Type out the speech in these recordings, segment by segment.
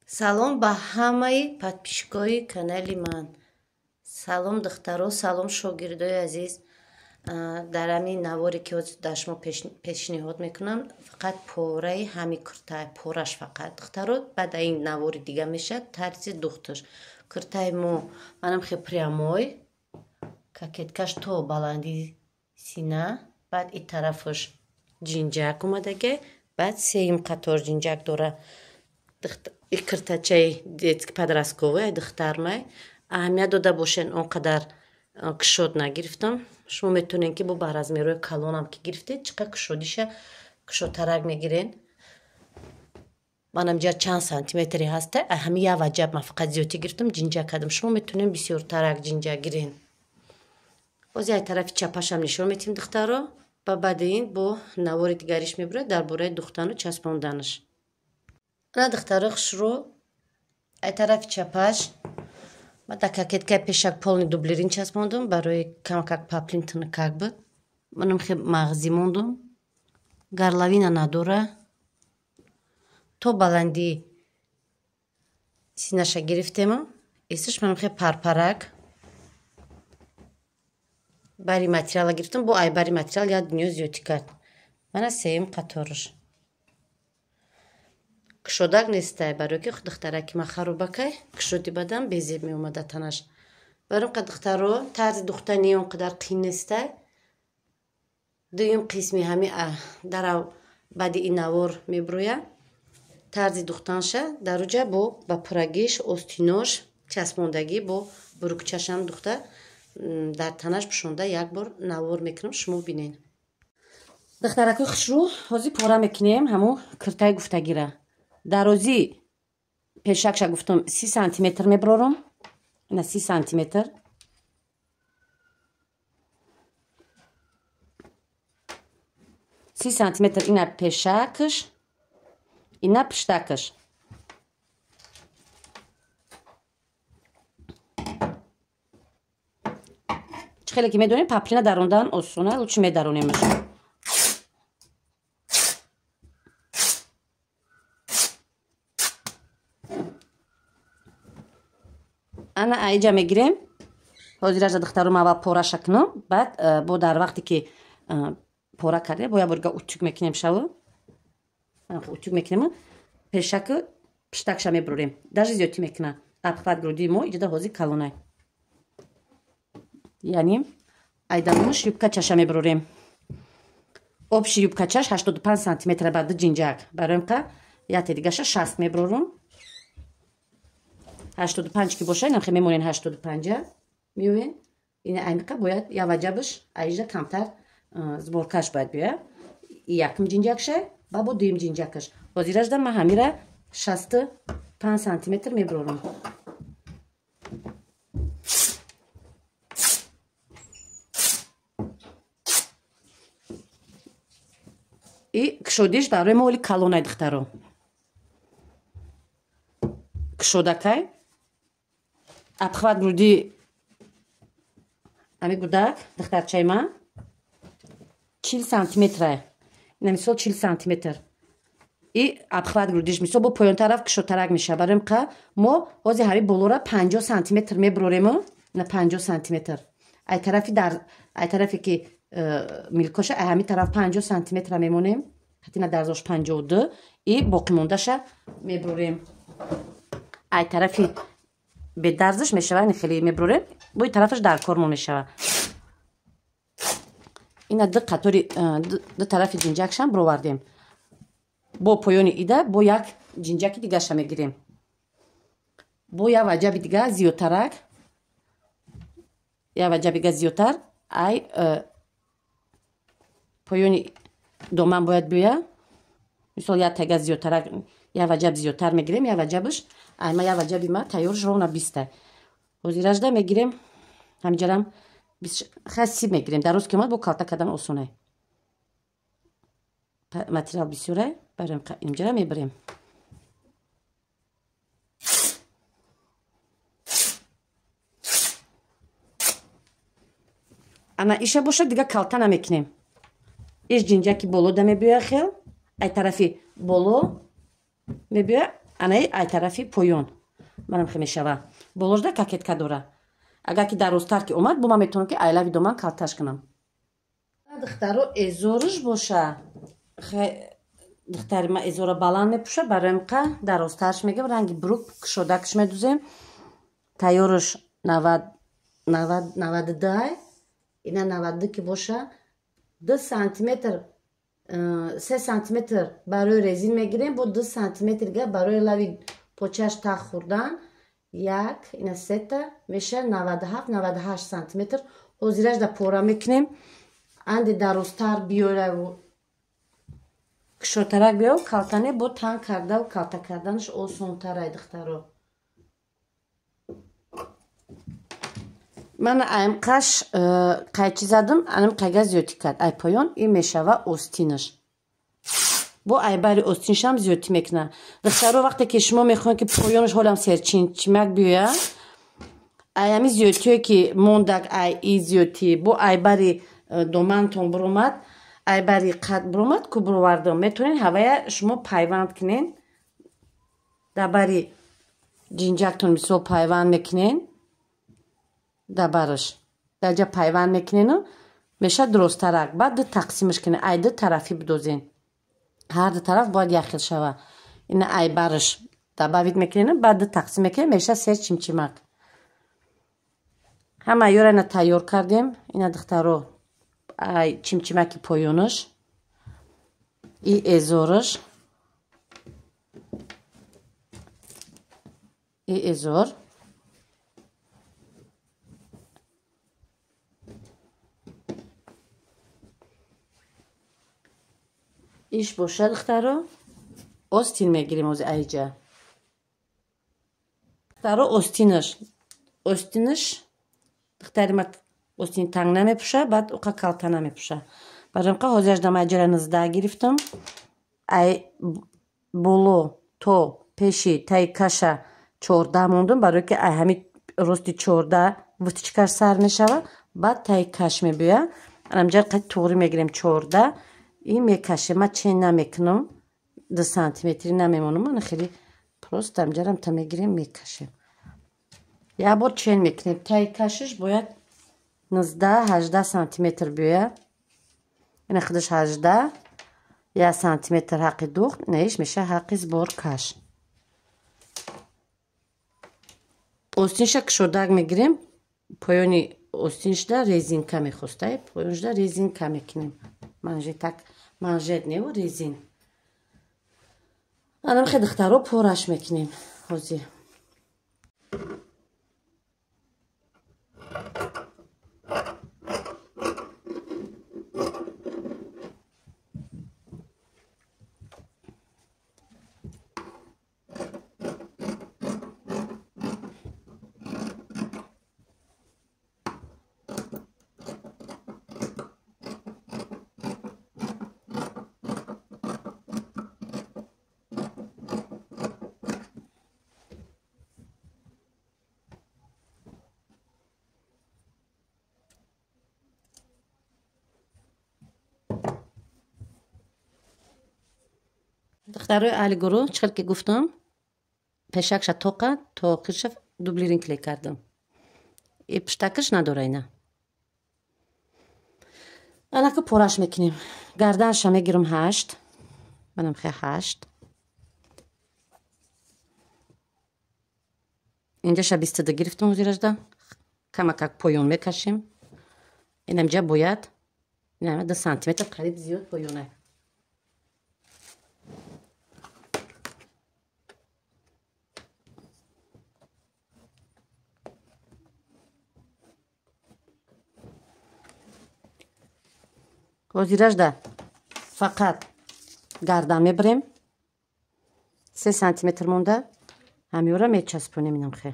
Салом ба ҳамаи подписчикои канали ман. Салом духтаро, салом шогирдои азиз. Дар ҳамин наворе ки ҳозир дар шумо пешниҳод мекунам, фақат пораи ҳами куртай, пораш фақат духтаро, баъд ин навори дига мешавад тарзи духташ. Куртаи мо манам хел прямой, кокеткаш то баландии сина, баъд и тарафаш ҷинҷак омадаге, баъд сеюм қатор ҷинҷак дора. И киртачаи детский подростковый духтармай. Аҳамият дода бошен, он қадар кушод нагирифтам. Шумо метавонед ки бо ба размерҳои калонам ки гирифтед, чӣ қадр кушодиша кушодтарак мегирен. Манам ҷа чанд сантиметре ҳаста, ҳами як ваҷаб ман фақат зиёдтӣ гирифтам, ҷинҷак кардам. Шумо метавонед бисёртарак ҷинҷак гирен. Боз як тарафи чапашам нишон метиҳем духтаро, ва баъди ин бо навори дигариш мебурад дар бораи духтану часпонданаш. Ана духтаро хушрӯ, ай тарафи чапаш ман дар кокеткаи пешак полный дублерин часпондум, барои камакак паплин тунукак буд. Манам хел мағзӣ мондум, горловина надора, то баландии синаша гирифтему, исш манам хел парпарак бари материала гирифтам, бо ай бари материал як дунё зиёдтӣ кард. Мана сеюм қатораш. Кушодак нестай, барои ки духтараки ман харобакай, кушоди бадан безеб меомада танаш. Барои қа духтаро тарзи духтани он қадар қин нестай. Дуюм қисми ҳами дарав баъди ин навор меброя. Тарзи духтанша даруҷа бо ба пурагиш, остинош, часпондагӣ бо бурукчашам духта дар танаш пӯшонда як бор навор мекунам, шумо бинед. Духтаракои хушрӯ, ҳозир пора мекунем ҳамун киртаи гуфтагира. Дарозӣ пешакша гуфтам 30 сантиметр меброрам. Ина 30 сантиметр. 30 сантиметр ина пешакш, ина пиштакш. Чӣ хеле ки медонем, паплина дарондан осона, лучше медаронемаш. Ана аиҷа мегирем. Ҳозиража духтарум аввал пораша кунам, баъд бо дар вақте ки пора кардем, бо як борга утюг мекунем шаву. Утюг мекунем, пешаку пиштакша мебурем. Даже зиёдтӣ мекуна. Обхват грудии мо иҷода ҳозир калонай. Яъне айдануш юбкачаша мебурем. Общий юбкачаш 85 сантиметр ба ду ҷинҷак. Барои ка яте дигаша 60 мебурам. 85 ки боша, инам хе мемонен 85 меоен. Ина айниқа бояд я ваҷабш аижа камтар сборкаш бояд биёя. Якум ҷинҷакша ба бо дуюм ҷинҷакаш. Ҳозиражда ман ҳамира 65 сантиметр мебурам. И кушодиш барои мо оли калонай духтаро. Кушодакай обхват груди ами гудак духтарчаи ман 40 сантиметра. Ина мисол 40 сантиметр. И обхват грудиш мисол бо поён тараф кушодтарак мешавад. Барои қа мо ҳозир ҳари болора 50 сантиметр мебурорему, ина 50 сантиметр. Ай тарафи дар ай тарафе ки милкоша ай ҳами тараф 50 сантиметра мемонем. Ҳатина дарзош 52 и боқимондаша мебурорем. Ай тарафи бедарзаш мешава, хеле мебурорем, бои тарафаш дар кормон мешава. Ина ду қатори ду тарафи ҷинҷакшам бировардем. Бо поёни ида бо як ҷинҷаки дигаша мегирем. Бо як ваҷаби дига зиёдтарак, як ваҷаби дига зиёдтар ай поёни доман бояд биёя. Мисол як тага зиёдтарак, як ваҷаб зиёдтар мегирем, як ваҷабш ай ма як ваҷаби ма тайёрш ровно 20. Ҳозиражда мегирем, ҳамиҷарам хаси мегирем. Дар рӯз ки омад бо калта кардан осонай. Материал бисёрай, барем инҷара мебарем. Ана иша бошад дига калта намекунем. Иш ҷинҷаки боло да мебиёя хел, ай тарафи боло мебиёя, Анаи ай тарафи поён. Манам хе мешава. Боложда кокетка дора. Агар ки дарозтар ки омад, бо ман метавонам ки айлави доман калташ кунам. Духтаро эзоруш боша. Духтари ма эзора баланд мепӯша, барои мқа дарозтарш мегирам, ранги брук кушодакш медузем. Тайёрш 92, ина 92 ки боша, 2 сантиметр, 3 сантиметр барои резин мегирем, бо 2 сантиметр барои лави почаш тах хӯрдан, як, ина сета, меша 97, 98 сантиметр. Ҳозираш да пора мекунем. Анди дарозтар биёраву кушотарак биёв, калтане бо танг кардаву калта карданаш осонтарай, духтаро. Ман аймқаш қайчи задам, анам қайга зиёдтӣ кард. Ай поён ин мешава остинаш. Бо айбари остиншам зиёдтӣ мекунад. Духтаро, вақте ки шумо мехоҳед ки поёнаш ҳолам серчинчимак биёяд, ай ҳами зиёдтиҳое ки мондак, ай и зиёдтӣ бо айбари домантон буромад, айбари қад буромад, ку буровардам, метавонед ҳавая шумо пайванд кунед. Дар бари ҷинҷактон мисол пайванд мекунед. Дар бараш дар ҷа пайванд мекунену меша дуросттарак. Баъд ду тақсимаш кунед, ай ду тарафӣ бидозен. Ҳар ду тараф бояд якхел шава. Ина ай бараш добавить мекунену баъд ду тақсим мекунем, меша се чимчимак. Ҳама ёра ина тайёр кардем. Ина духтаро ай чимчимаки поёнаш и эзораш и эзор. Иш боша, духтаро, остин мегирем ози айҷа. Духтаро, остинаш. Остинаш, духтари ма остин танг намепӯша, баъд уқа калта намепӯша. Барои ҳозираш дам айҷара 19 гирифтам. Ай боло то пеши таи каша 14 мондум, барои ки ай ҳами рости 14 вутичкаш сар мешава, баъд таи каш мебиёяд. Анамҷа қад туғри мегирем 14. И мекашем, ман чен намекунам, 2 сантиметри намемонам, ман хеле просто амҷарам та мегирем, мекашем. Як бор чен мекунем, таи кашиш бояд 19-18 сантиметр биёяд. Ина худаш 18, 1 сантиметр ҳаққи духт, наиш меша ҳаққи сбор каш. Остинша кушодак мегирем, поёни остиншда резинка мехостай, поёншда резинка мекунем. Манжетак, манжет неву резин. Анам хе духтаро пораш мекунем ҳозир. Духтарои аҳли гурӯҳ, чӣ хел ки гуфтам, пешакша тоқа то охирша дублирин клей кардам. И пуштакаш надора ина. Анака пораш мекунем. Гарданша мегирам 8. Манам хе 8. Инҷаша 22 гирифтам ҳозиражда. Камакак поён мекашем. Инамҷа бояд 2 сантиметр қариб зиёд поёна. Ҳозиражда фақат гардан мебарем. 3 сантиметр монда ҳамёра мечаспонем инамхе.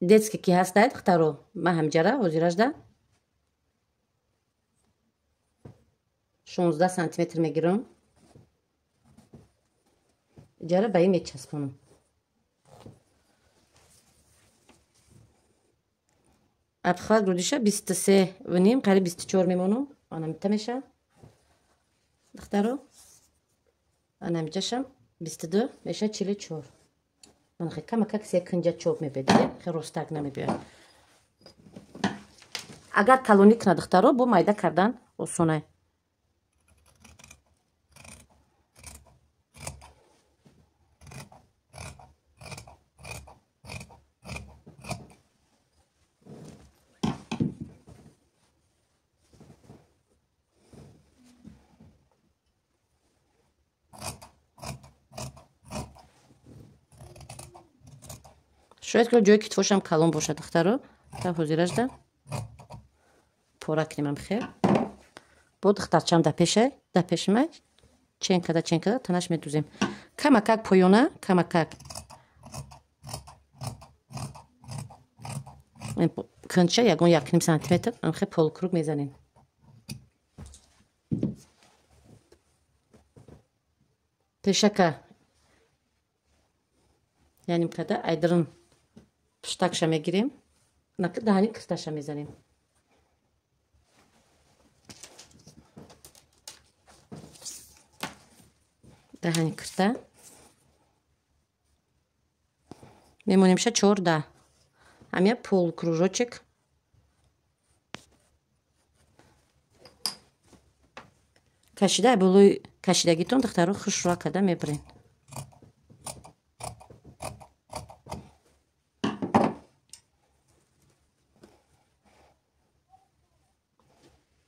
Детский ки ҳастад, духтаро, ман ҳамҷара ҳозиражда 16 сантиметр мегирам. Ҷара ба ин мечаспонам. Обхват грудиша 23,5, қариб 24 мемонам. Анамита меша. Духтаро. Анамиҷашам 22 меша 44. Ман хе камакак се кунҷа чоп мебиёд, хе ростак намебиёд. Агар калонӣ кунад духтаро, бо майда кардан осонай. Шояд ки ҷои китфошам калон бошад духтаро, та ҳозиражда пора кунем хел. Бо духтарчам да пешай, да пешимай чен када танаш медузем. Камакак поёна, камакак. Кунча ягон 1,5 сантиметр амхе полукруг мезанем. Пешака яним када айдрын пуштакша мегирем, даҳани кирташа мезанем. Даҳани кирта мемонемша 14. Ҳамя полукружочек кашида болои кашидагитон духтаро хушруа када мебирен.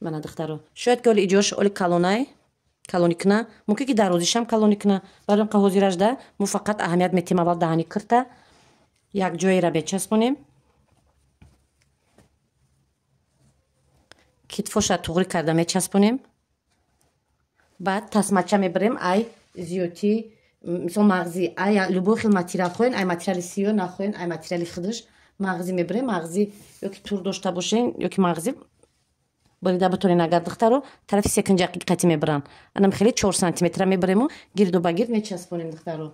Мана духтаро, шояд ки оли иҷош оли калонай, калони кна, мумкин ки дарозишам калони кна. Барои ҳозиражда мо фақат аҳамият метем аввал даҳани кирта як ҷоеро мечаспонем. Китфоша туғри карда мечаспонем. Баъд тасмача мебарем ай зиёти, мисол мағзи, ай любой хел материал хоҳен, ай материали сиё нахоҳен, ай материали худаш мағзи мебарем, мағзи ё ки тур дошта бошен, ё ки мағзи борида бутонен. Агар духтаро тарафи секунҷа қати мебаранд, анам хеле 4 сантиметра мебарему гирду ба гирд мечаспонем духтаро.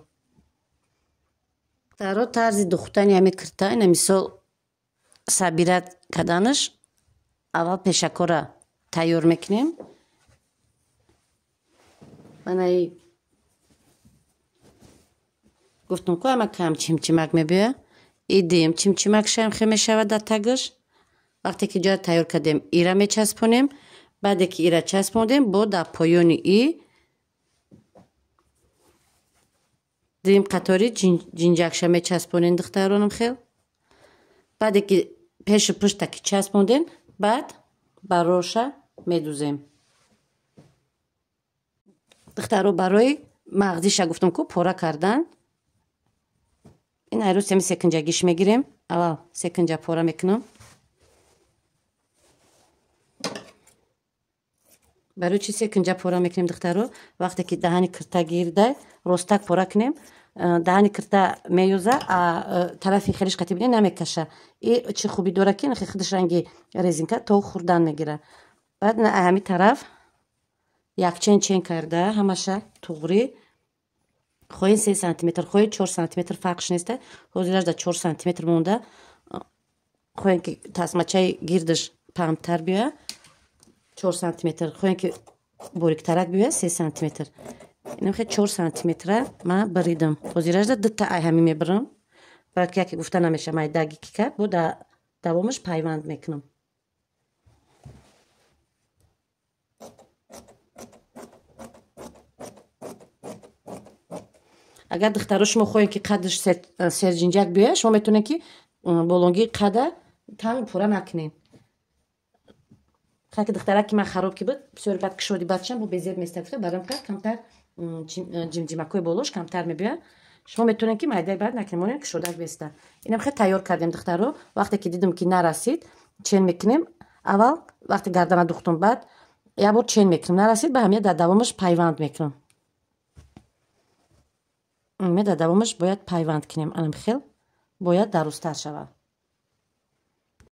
Духтаро, тарзи духтани ҳами кирта ина мисол сабират каданаш аввал пешакора тайёр мекунем. Манаи гуфтум ку ама кам чимчимак мебиёяд. Идем чимчимак шам хе мешавад дар тагаш. Вақте ки ҷоя тайёр кардем, ира мечаспонем. Баъде ки ира часпондем, бо дар поёни и дим қатори ҷинҷакша мечаспонем духтаронам хел. Баъде ки пешу пушта ки часпондем, баъд бароша медузем. Духтаро, барои мағзиша гуфтум ку пора кардан. Ин айрӯз семи секунҷагиш мегирем. Аввал секунҷа пора мекунам. Барои чи секунҷа пора мекунем духтаро? Вақте ки даҳани кирта гирда, ростак пора кунем, даҳани кирта меюза, а тарафи хелиш қати бинем намекаша. И чи хуби дора ки худаш ранги резинка то хурдан мегира. Баъд ҳами тараф як чен чен карда ҳамаша туғри, хоҳед 3 сантиметр, хоҳед 4 сантиметр фарқш неста. Ҳозираш да 4 сантиметр монда. Хоҳед ки тасмачаи гирдаш паҳмтар биёяд 4 сантиметр, хоҳед ки бориктарак биёяд 3 сантиметр. Инам хе 4 сантиметра ман баридам. Ҳозираш да дута ай ҳами мебарам. Барои ки яке гуфта намеша майдаги ки кард, бо да давомаш пайванд мекунам. Агар духтаро шумо хоҳед ки қадаш серҷинҷак биёяд, шумо метавонед ки болонгии қада танг пора накунед. Хаки духтара ки ман хароб ки буд, бисёр бад кушоди бадшам бо безеб места гуфта, барам ка камтар ҷимҷимакҳои болош камтар мебиёяд. Шумо метавонед ки майдаи бад накунед, монед кушодак беста. Инам хеле тайёр кардем духтаро. Вақте ки дидем ки нарасид, чен мекунем. Аввал вақте гардана духтум, баъд як бор чен мекунем. Нарасид, ба ҳамия дар давомаш пайванд мекунам. Ме дар давомаш бояд пайванд кунем. Анам хел бояд дарозтар шавад.